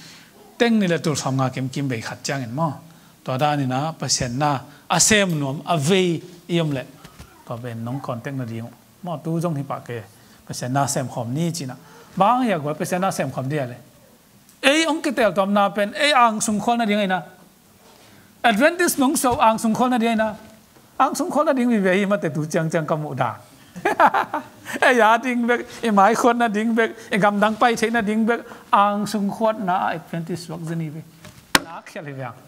teng nih le tul sawm nga kimkim bei khat ciangin maw, tua danin ah Pasian na a sem nuam a vei i om leh, tua pen nong contact nading uh maw, tu zong hi pah kei, Pasian na sem khawm ni cinah. Bang hia guai Pasian na sem khawm dia le, ei hong kitel tuamna pen ei angsung khual nading aina, Adventist nong so angsung khual nading aina, angsung khual nading vive hi mate, tu ciangciang ka muh dan. Ei a ding bek, i mai khuat nading bek, i gamdang pai theih nading bek, angsung khuatna a Adventist suak zini ve. Nak khial hi ve ang.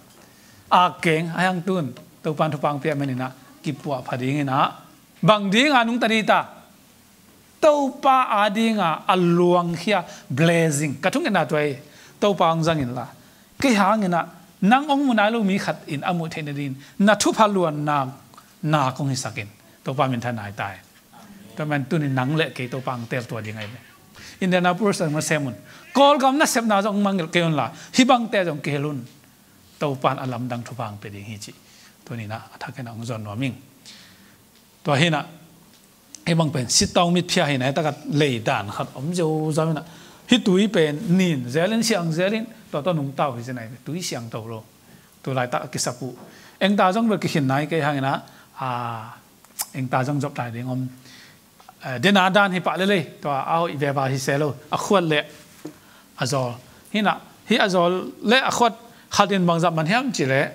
A keng a hiang tun Topan thupang piah meninah kipuah pha dinginah bang dinga nungta dita. Topa a dinga a luangkhia blessing ka thungetna tua hi. Topa hong zangin la, kei hanginah nang hong mu nai lo mi khat in a muh theih nadingin na thupha luanna nak hong hisakin, Topa minthan nai tai. Tua man tunin nang le kei Topa hong tel tua ding ahi ve. Indianapolis ang nasem un, Kawlgam nasepna zong hong mangngilh kei unla, hih bangte zong kihel un. Topan a lamdang thupha hong pia ding hi cih tuninah a thakinah hong zon nuam ing. Tua hinah hih bang pen sittawng mitphia hinah, hitakat lei dan khat om ziozau hinah, hih tui pen nin zelin siang zelin tua tawh nungtau hi zinah, tui siangtho lo. Tulaitak a kisap uh engta zong bel kikhin nai kei hanginah, a, engta zong zop lai ding om. Eh, dena dan hi pah lelei, tua a hoih veva hi se lo, a khuat le a zawl. Hinah hih a zawl le a khuat khatin bangzah man hiam cih leh,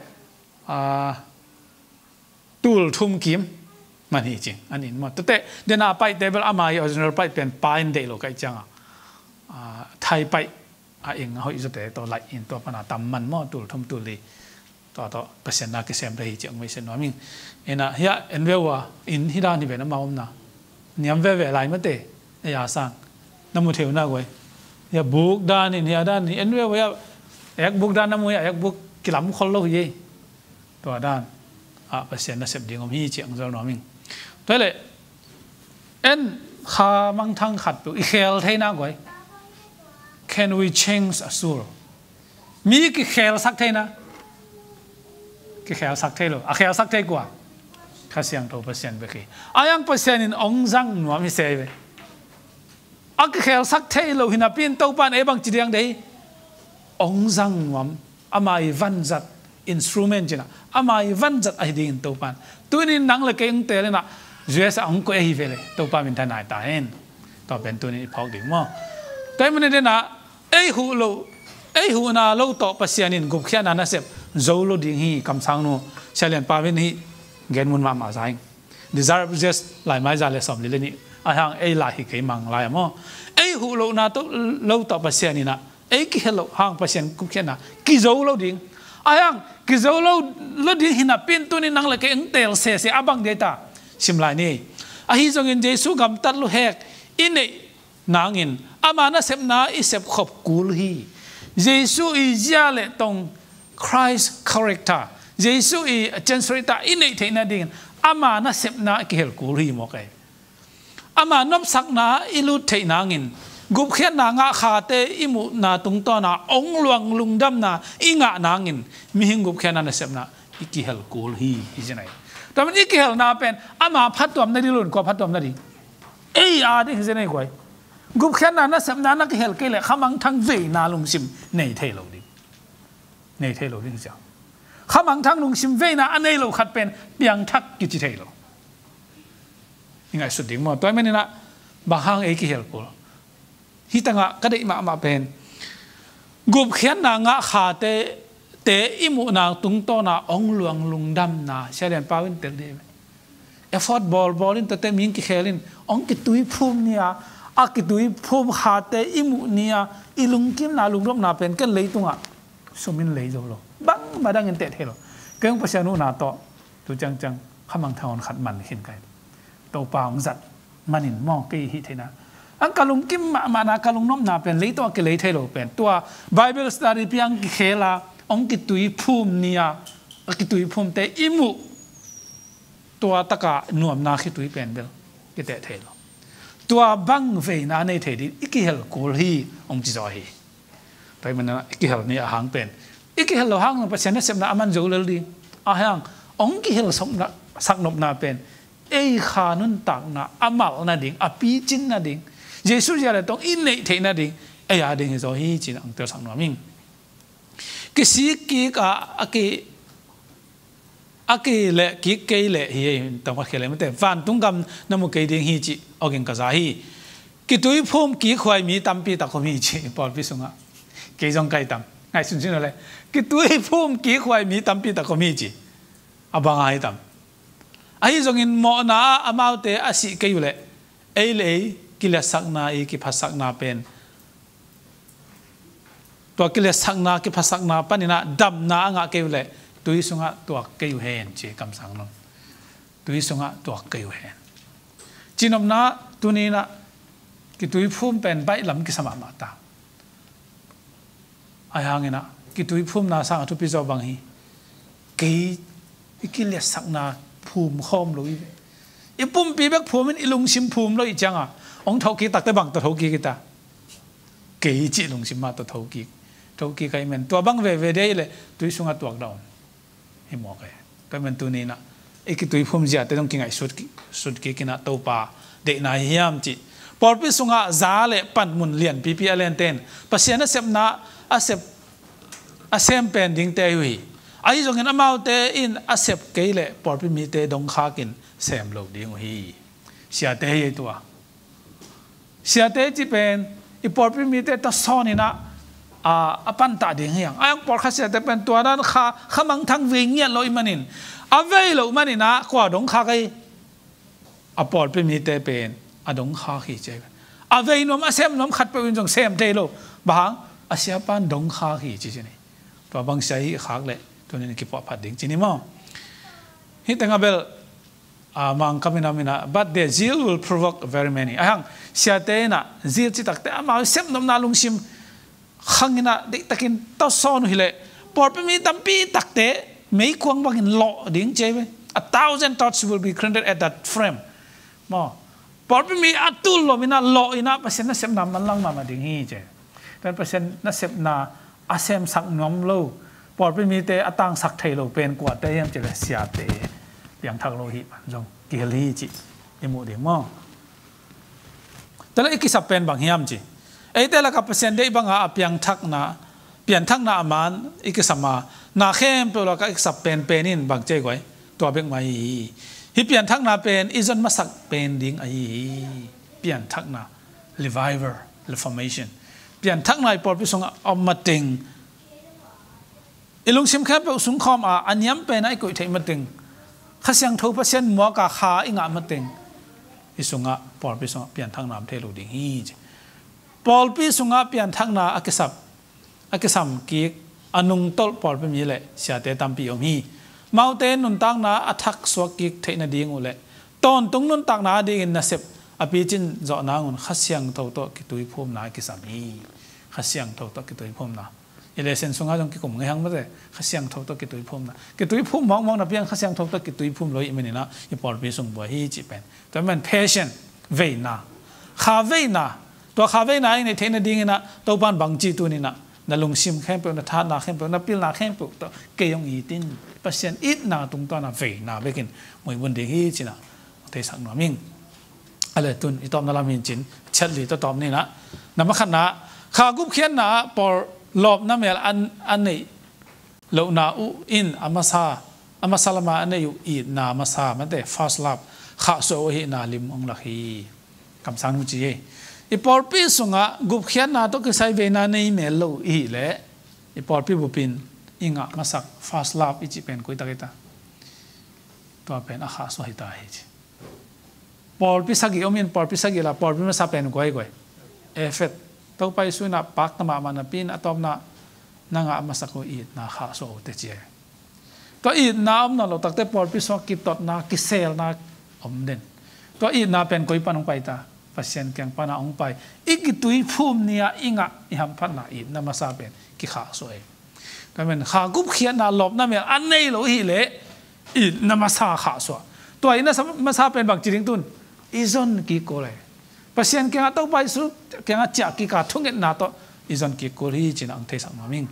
a, tul thum kim man hi cing an in maw. Tuate dena paihte bel ama hi original paih pen pa in deih lo kaih cianga, a, Thai paih a ing a hoih zawte tawh laih in tua pana tam man maw, tul thum tul li. Tua tawh Pasian na kisem ta hi cih hong meisen nuam ing. Ina hia en veu a in hi dan hi ven ama omna. Niam veve lai mate, ei a sang. Na mu theu na guai. Hia buk dan in, hia dan in en veu a. Ek buk dan na mu hia, ek buk kilam khol lo hi ei. Tua dan a Pasian nasep ding om hi cih hong zol nuam ing. Tua hileh en kha mangthang khat peuh i khel theina guai. Can we change a soul? Mi kikhelsak theina. Kikhelsak thei lo, a khelsak thei kua? Kha Siangtho Pasian bek hi. A yang Pasian in hong zang nuam hi se hi ve. A kikhelsak thei lo hinapi in Topan ei bangci diang dei? Hong zang nuam. Ama i vanzat instrument cinah, ama i vanzat ahi dingin Topan tunin nang le kei hong telinah U S A hong koih ahi vele. Topa minthan nai ta hen. Tua pen tunin i phawk ding maw? Tua hi manin denah ei huh lo, ei huhna lo tawh Pasian in gupkhiatna nasep zo lo ding hi. Kamsangnu Sia Lian Pa in hih gen mun mahmah za ing. Desire of Ages laimai za le sawmli le nih a hang ei lai hi kei mang lai a maw? Ei huh lohna to, lo tawh Pasian inah ei kihel loh hang Pasian gupkhiatna kizo lo ding. A hang kizo lo, lo ding hinapi in tunin nang le kei hong tel sese a bang dia ta. Sim lai ni. Ahi zongin Jesu gamtat luhek i neih nangin ama nasepna i sepkhop kul hi. Jesu i zia le tong, Christ character, Jesu i character i neih theih nadingin ama nasepna i kihel kul hi mawk ei. Ama nopsakna i lut theih nangin gupkhiatna ngah khate i muhna tungtawna ong luang lungdamna i ngah nangin mihing gupkhiatna nasepna i kihel kul hi, hi ci nai. Tua man i kihelna pen ama phattuam nading lo in kua phattuam nading? Ei a ding hi ci nai guai. Gupkhiatna nasepna na kihel kei leh khamangthang veina lungsim nei thei lo ding. Nei thei lo ding hi ci a. Khamangthang lungsim veina a nei lo khat pen piangthak kici thei lo. I ngaihsut ding maw? Tua ahih manin ah bang hang ei kihel kul? Hih tangah ka deih mahmah pen gupkhiatna ngah khate te i muhna tungtawna ong luang lungdamna, Sia Lian Pau in tel dih. Effort bawlbawl in tuate mihing kikhel in ong kituiphum ni a, a kituiphum khate i muh ni a, i lungkimna lungdamna pen ken leitungah sum in lei zo lo. Bangmah dangin teh thei lo. Kei hong Pasian uhna tawh tu ciangciang khamangthang hon khat man khin kai. Topa hong zat manin maw kei hih theihna. Ang ka lungkim mahmahna ka lungnopna pen leitawh a kilei thei lo pen tua Bible study piang kikhel a ong kituiphum ni a, a kituiphumte i muh tua taka nuamna khitui pen bel kiteh thei lo. Tua bang veina nei thei ding i kihel kul hi ong ci zaw hi. Tua ahih manin ah i kihel ni a hang pen i kihel lo hang Pasian nasepna a man zo lel ding. A hang ong kihel saknopna pen ei kha nuntakna a malh nading, a picin nading, Jesu zia le tong i neih theih nading ei a ding hi zaw hi ci-in ang telsak nuam ing. Kisik kik a, a ki a kileh kik kei leh hi ei, tawmkhat khia leh mate vantung gam na mu kei ding hi cih awging ka za hi. Kituiphum kik huai mi tampi tak om hi cih pawlpi sungah. Kei zong kai tam. Ngaihsun sin leh kituiphum kik huai mi tampi tak om hi cih a bang a hi tam. Ahi zongin mawhna ah amaute a sih kei uh leh ei le ei kiliatsakna i kiphatsakna pen tua kiliatsakna, kiphatsakna panin ah damna a ngah kei uh leh tui sungah tuak kei uh hen ci kamsang lo. Tui sungah tuak kei uh hen. Cinopna tuni in ah kituiphum pen baihlam kisa mahmah ta. Ahi hangin ah kituiphumna sang a thupi zaw bang hi. Kei i kiliatsakna phum khawm lo i, i pumpi bek phum in i lungsim phum lo i cianga ong thokik takte bang tawh thokik i ta. Kei cih lungsim mah tawh thokik, thokik ahi men tua bang veve dei leh tui sungah tuak dah om. Hi mawk e. Tua men tuni in ah i kituiphum ziate dong kingaihsut ki, sut kik in ah Topa deihna hi hiam cih. Pawlpi sungah za le panmun lianpipi a lente in Pasian a sepna a sep a sem pen dingte ahi uh hi. Ahi zongin amaute in a sep kei leh pawlpi mite dongkhak in sem lo ding uh hi. Siate hi ei tua. Siate cih pen i pawlpi mite tawsawn in ah a, a pantah ding hi hang. A hang pawlkhat siate pen tua dan kha, khamangthang vei ngiat lo i manin a vei lo manin ah kua dongkhak ahi? A pawlpi mite pen a dongkhak hi ci. A vei nuam a sem nuam khatpeuh in zong sem thei lo. Bang hang? A siapan dongkhak hi ci ci ni. Tua bang sia hi khak leh tunin kipuahphat ding ci ni maw? Hih tengah bel a, Mangkam in a min a, but their zeal will provoke very many. A hang, siate in ah zeal citakte amau sepnopna lungsim khang in ah deihtakin tawsawn uh hileh pawlpi mi tampi takte meikuang bangin lawh ding ci ve. A thousand thoughts will be kindled at that flame. Maw, pawlpi mi a tul lom in ah lawh in ah Pasian nasepna manlang mahmah ding hi ci. Tua Pasian nasepna a semsak nuam lo, pawlpi mite a tangsak thei lo pen kuate hiam cih leh siate, piangthak lo hi pan zong kihel hi cih i muh ding maw? Tua leh i kisap pen bang hiam ci. Eite lakah Pasian deih banga a piangthakna, pianthakna a man i kisam a, na khempeuh lakah i kisap penpen in bang ci ei guai? Tua bek mah hi. Hih pianthakna pen i zon masak pen ding ahi hi. Pianthakna, revival, reformation. Pianthakna i pawlpi sungah a om mateng, i lungsim khempeuh sungkhawm a, a niam pen a i koih theih mateng, Kha Siangtho Pasian muak a kha i ngah mateng, i sungah, pawlpi sungah pianthakna om thei lo ding hi ci. Pawlpi sungah pianthakna a kisap, a kisam kik, a nungtolh pawlpi mi le siate tampi om hi. Amaute nuntakna a thaksuak kik theih nading uh leh Tawntung nuntakna adingin nasep a picin zawh nangun Kha Siangtho tawh kituiphumna kisam hi. Kha Siangtho tawh kituiphumna. I lesson sungah zong kikum ngei hang mate, Kha Siangtho tawh kituiphumna. Kituiphum mawkmawk napi-in Kha Siangtho tawh kituiphum lo i hih maninah i pawlpi sung buai hi cih pen. Tua man passion, veina. Kha veina. Tua kha veina i neih theih nadinginah Topan bangci tuninah na lungsim khempeuh, na thahatna khempeuh, na pilna khempeuh tawh kei hong it in, Pasian itna tungtawna veina bekin muibun ding hi cinah theisak nuam ing. A le tun i tawpna lam hi cin, chiat li tawh tawp ninah. Namba khatna, kha gupkhiatna ah pawl lawpna mel an, a neih lohna uh in a masa, a masa lama a neih uh itna masa mate, first love, khahsuah uh ahihna lim hong lak hi. Kamsang nung ci hi. I pawlpi sungah gupkhiatna tawh kisai veina nei mel lo i hih leh i pawlpi bupin i ngah masak first love i cih pen koi tak hi ta. Tua pen a khahsuah hi ta hi ci. Pawlpi sagih om in, pawlpi sagih la, pawlpi masa pen guaiguai. Efet. Topa Jesu inah pakta mahmah napi-in a tawpna na ngah masak uh itna khahsuah uh teci e. Tua itna om nawn lo takte pawlpi sungah kitotna, kiselna om den. Tua itna pen koi pan hong pai ta? Pasian kiang pana hong pai. I kituiphum ni-a i ngah i hamphatna itna masa pen kikhahsuah e. Tua men kha gupkhiatna lawpna mel a nei lo i hih leh itna masa khahsuah. Tua itna sa-, masa pen bangci ding tun? I zon kik kul e. Pasian kiangah, Topa Jesu kiangah ciah kik a thungetna tawh i zon kik kul hi cinah hong theisak nuam ing.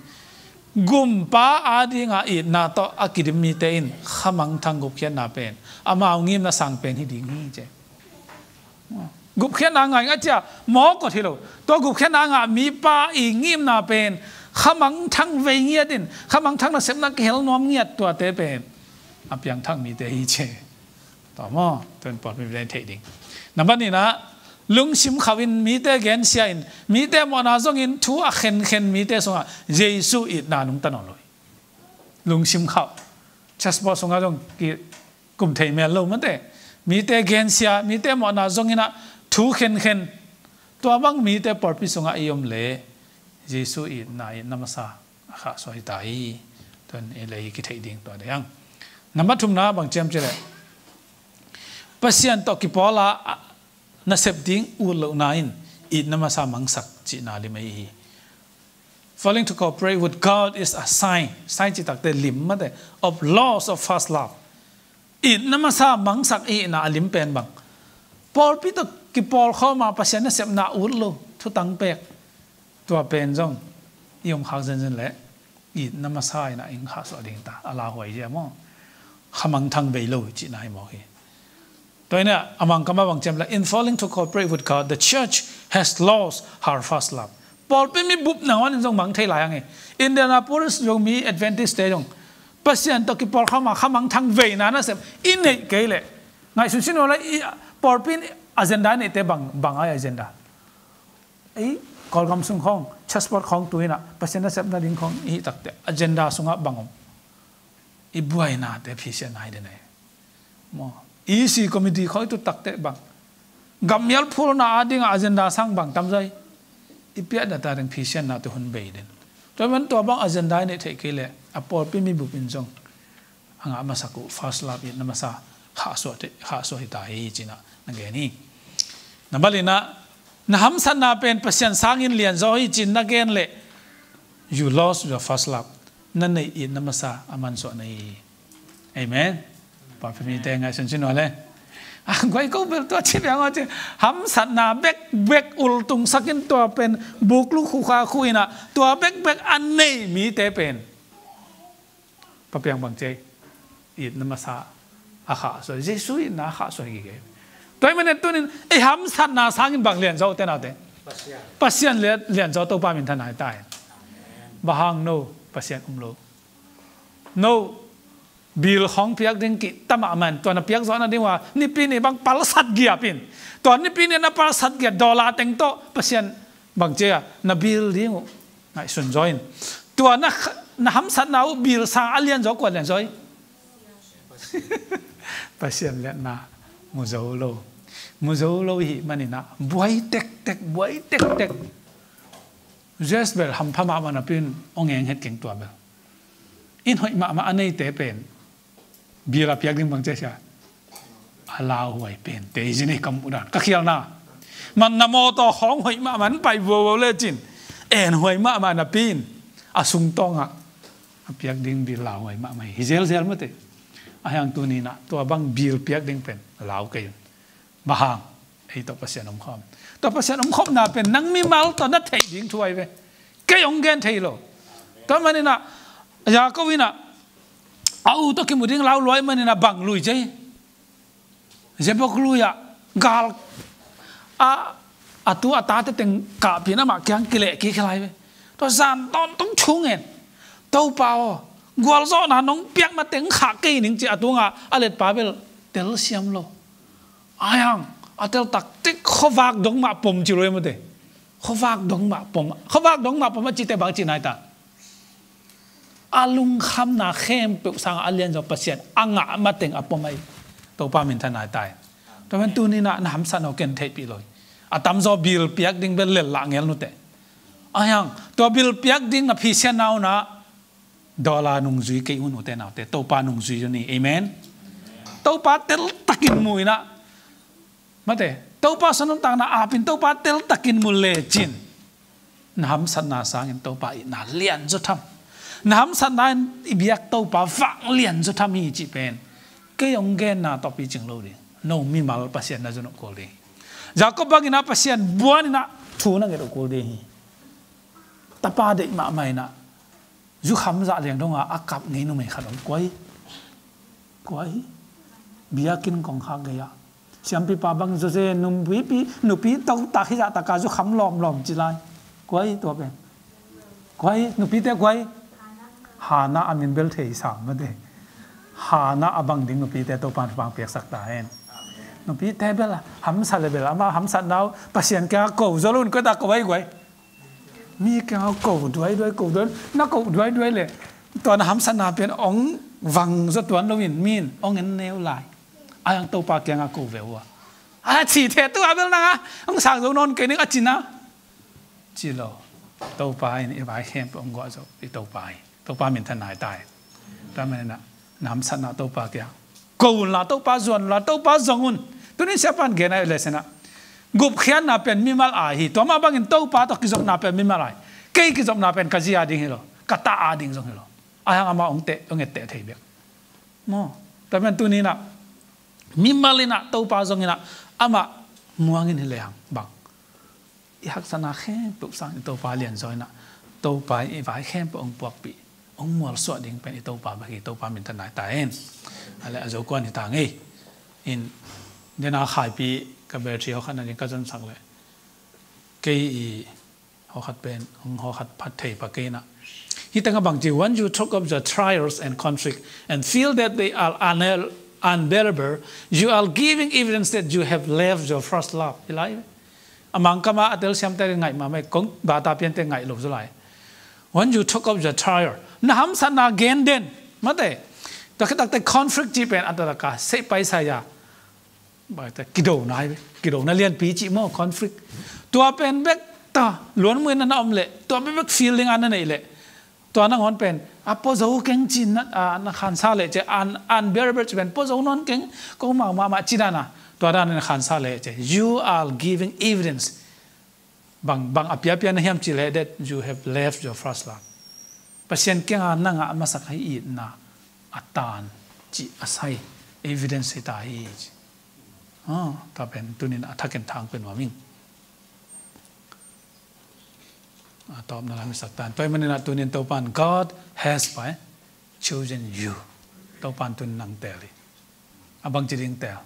Gumpa adinga itna tawh a kidim mite in khamangthang gupkhiatna pen amau ngimna sang pen hi ding hi ci. Gupkhiatna ngaingai cia mawk kawt hi lo. Tua gupkhiatna ngah mipa i ngimna pen khamangthang vei ngiat in, khamangthang nasepna kihel nuam ngiat tuate pen a piangthak mite hi ci. Tua maw? Tua in pawlpi mite in theih ding. Nambat nihna, lungsim khauh in mite gensia in, mite mawhna zongin thu a khenkhen mite sungah Jesu itna nungta nawn lo hi. Lungsim khauh. Chessboard sungah zong ki kum thei mel lo mate. Mite gensia, mite mawhna zonginah thu khenkhen. Tua bang mite pawlpi sungah i om leh Jesu itna, itna masa a khahsuah hi ta hi. Tua in i lei kitheih ding tua dei hang. Nambat thumna bang ciam cileh, Pasian tawh kipawl a nasep ding ut lohna in itna masa mangsak cihna lim ahi hi. Failing to cooperate with God is a sign. Sign cih takte lim mate, of loss of first love. Itna masa mangsak ihihna a lim pen bang? Pawlpi tawh kipawlkhawm a Pasian nasepna ut lo, thutang pek. Tua pen zong i om khak zenzen leh itna masa inah i khahsuah ding ta, a lauhuai zia maw? Khamangthang vei lo cihna hi mawk hi. Tua inah a Mangkam ah bang ciam leh, in failing to cooperate with God, the church has lost her first love. Pawlpi mi bup nangawn in zong mang thei lai hang hi. Indianapolis Zomi Adventist te zong Pasian tawh kipawlkhawm a khamangthang veina nasep i neih kei leh, ngaihsun sin uh leh, i pawlpi in agenda i neihte bang, bang a agenda? Ei, Kawlgam sung khawng, chessboard khawng tu inah Pasian nasepna ding khawng i hih takte agenda sungah bang om? I buainate phisiatna hi den ei. Maw, E C committee khawng i tut takte bang? Gammial phulna adingah agenda sang bang tam zai? I piahna ta ding phisiatnate hun bei den. Tua man tua bang agenda i neih theih kei leh a pawlpi mi bup in zong a ngah masak uh first love itna masa khahsuah te, khahsuah hi ta hi cinah na gen hi. Nambat lina, na hamsatna pen Pasian sangin lianzaw hi cin na gen leh you lost your first love. Na neih itna masa a mansuah na hi hi. Amen. Pawlpi mite ngaihsun cin uh leh, a guai ko bel tua ci biang aw ci. Hamsatna bekbek ultungsakin tua pen bukluk khukha khu inah tua bekbek a nei mite pen papiang bang ci ei? Itna masa a khahsuah, Jesu itna a khahsuah hi kei. Tua hi manin tunin ei hamsatna sangin bang lianzaw te naute? Pasian. Pasian lian, lianzaw Topa minthanna hi ta hi. Bang hang? No Pasian um lo. No bill khawng piak ding kihta mahmah in, tua na piak zawh nading uh a Nipi ni bang palsat giap in, tua Nipi ni na palsat giap dollar teng tawh Pasian bang ci a na bill ding uh ngaihsun zaw in. Tua na, na hamsatna uh bill sang a lianzaw kua lianzaw hi? Pasian liatna mu zo lo. Mu zo lo i hih maninah buai tektek, buai tektek. Jezebel hampha mahmah napi-in hong eng het keng tua bel. Inn hoih mahmah a neite pen bill a piak ding bang ci a sia? A a lauhuai pente hi zin ei ka muh dan ka khialna. Man na mawtaw khawng hoih mahmah, an pai vuauvuau lecin en huai mahmah napi in a sungtawngah a piak ding bil lauhuai mahmah hi zelzel mate. Ahi hang tuni-in ah tua bang bil piak ding pen lau kei un. Bang hang? Ei tawh Pasian omkhawm. Tua Pasian omkhawmna pen nang mimal tawh na theih ding thu ahi ve. Kei hong gen thei lo. Tua manin ah Jakob in ah a u tawh kimu ding lau lua ahih manin ah bang lui ci ei. Jabok lui-ah gal a, a tu a tate teng kahpih in amah kiang kileh kik hi lai ve. Tua zan tawntung thu ngen, Topa aw, gualzawhna nong piak mateng khah kei ning ci a tungah a letpa bel telsiam lo. Ahi hang a teltak tek khuavak dong mah pom ci lo hi mate. Khuavak dong mah pom, khuavak dong mah pom a cihte bang cihna hi ta? A lungkhamna khempeuh sangah a lianzaw Pasian a ngah mateng a pom ahi. Topa minthanna hi ta hi. Tua pen tuni-in ah na hamsatna uh ken theihpih lo hi. A tamzaw bil piak ding bel lel lah ngel nuteh. Ahi hang tua bil piak ding na phisianna un ah dollar nungzui kei un, ute naute, Topa nungzui un hi. Amen. Topa teltakin mu in ah, mate, Topa sung nuntakna apin Topa teltakin mu lecin na hamsatna sangin Topa itna lianzaw tham, na hamsatna in i biak Topa vang lianzaw tham hi cih pen kei hong genna tawh picing lo ding. No mimal Pasian na zon uh kul ding hi. Jakob bangin ah Pasian buan in ah thu na nget uh kul ding hi. Tapa deih mahmah in ah zukham zah liang dongah a kap ngei numei khat om. Kua hi? Kua hi? Biakinn kongkhak gei-ah siampipa bang zawzen, nupi, nupi totak hi zahtakah zukham lawmlawm ci lai. Kua hi tua pen? Kua hi? Nupite kua hi? Hana, a min bel thei sam mate. Hana a bang ding nupite Topa in thupha piaksak ta hen. Nupite bel hamsa le bel amah hamsatna uh Pasian kiangah ko zaw lo un, koi ta ko ahi guai. Mi kiangah ko duaiduai, ko duai, na ko duaiduai leh tua na hamsatna pen hong vang zaw tuan loin mi in hong en neu lai. Ahi hang Topa kiangah ko ve uh a, a cih theih tu a bel nang a hong sang zo nawn kei ning a cihna. Ci lo. Topa in i vai khempeuh hong guah zo i Topa hi. Topa minthanna hi ta hi. Tua manin ah na hamsatna Topa kiang ko unla, Topa zuan unla, Topa zong un. Tuni siapa'n gen a, i lesson ah gupkhiatna pen mimal ai hi. Tua mah bangin Topa tawh kizopna pen mimal ai. Kei kizopna pen ka zi a ding hi lo, ka ta a ding zong hi lo. Ahi hang amah hong teh, hong etteh thei bek. Maw? Tua pen tuni-in ah mimal in ah Topa zong in ah amah muang in hi lehang bang, i haksatna khempeuh sangin Topa lianzaw in ah Topa in i vai khempeuh hong puakpih, hong mualsuah ding pen i Topa bek hi. Topa minthanna hi ta hen. A le a zo kuan hi ta ngei. In dena khaipi ka battery hawkhat na ding ka zonsak leh kei i hawkhat pen hong hawkhat phat thei pa kei in ah. Hih tengah bang ci, when you talk of your trials and conflict and feel that they are unel-, unbearable, you are giving evidence that you have left your first love. Hi lai. A Mangkam ah a telsiamte ngaih mahmah hi, kong bata piante ngaih lo zaw lai. When you talk of your trial, na hamsatna gen den mate. Tua khit takte conflict cih pen a taktak a sei paisa ya, kidona hi ve. Kidona lianpi cih maw, conflict. Tua pen bek ta luanmuina na om leh, tua bek bek feeling a na neih leh, tua nangawn pen a pua zo keng ci-in na, a, na khansa leh ci, un-, unbearable ci pen pua zo nawn keng, ko mau mahmah ci dan a, tua dan a na khansa leh ci. You are giving evidence. Bang, bang a piapia na hiam cih leh that you have left your first love. Pasian kiangah na ngah masak a itna a tan cih a sai evidence hi ta hi ci. Ah, tua pen tuni-in a thakin thang pen nuam ing. A tawpna lam i sak tan. Tua ahih manin ah tuni-in Topa'n God has by chosen you. Topa'n tuni-in nang teel hi. A bangci ding teel?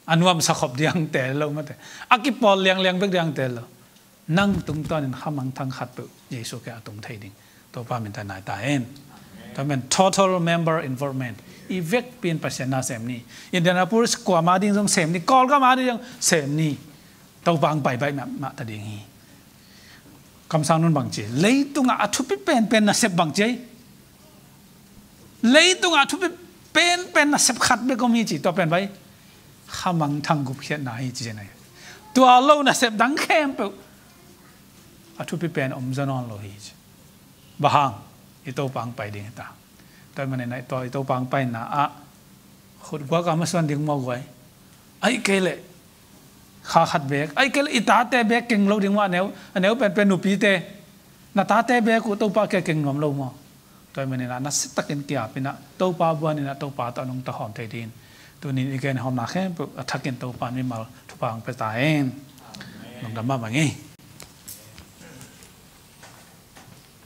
A nuamsa khop ding teel lo mate. A kipawl liangliang bek ding teel lo. Nang tungtawnin khamangthang khatpeuh Jesu kiang a tung thei ding Topa minthanna hi ta hen. Tua manin total member involvement. I vekpi in Pasian na sem ni. Indianapolis kuama ding zong sem ni. Kawlgam a ding zong sem ni. Topa hong pai baih mahmah ta ding hi. Kamsang Nun bangci, leitungah a thupi penpen nasep bangci ei. Leitungah a thupi penpen nasep khat bek om hi ci, tua pen bang? Khamangthang gupkhiatna hi ci zen ahi. Tua lo nasep dang khempeuh a thupi pen om zaw nawn lo hi ci. Bang hang? I Topa hong pai ding hi ta. Tua ahih manin ah i Topa hong paina ah khutguak a masuan ding maw guai? Ahih kei leh kha khat beek, ahih kei leh i tate beek keng lo ding maw, a neu, a neu penpen nupite, na tate beek uh Topa kiang keng nuam lo maw? Tua ahih manin ah nasitakin ki-ap in ah, Topa buan in ah, Topa tawh nungta hawm thei dingin tuni-in i gen hawmna khempeuh a thakin Topa in mimal thupha hong pia ta hen. Lungdam mahmah ing ei.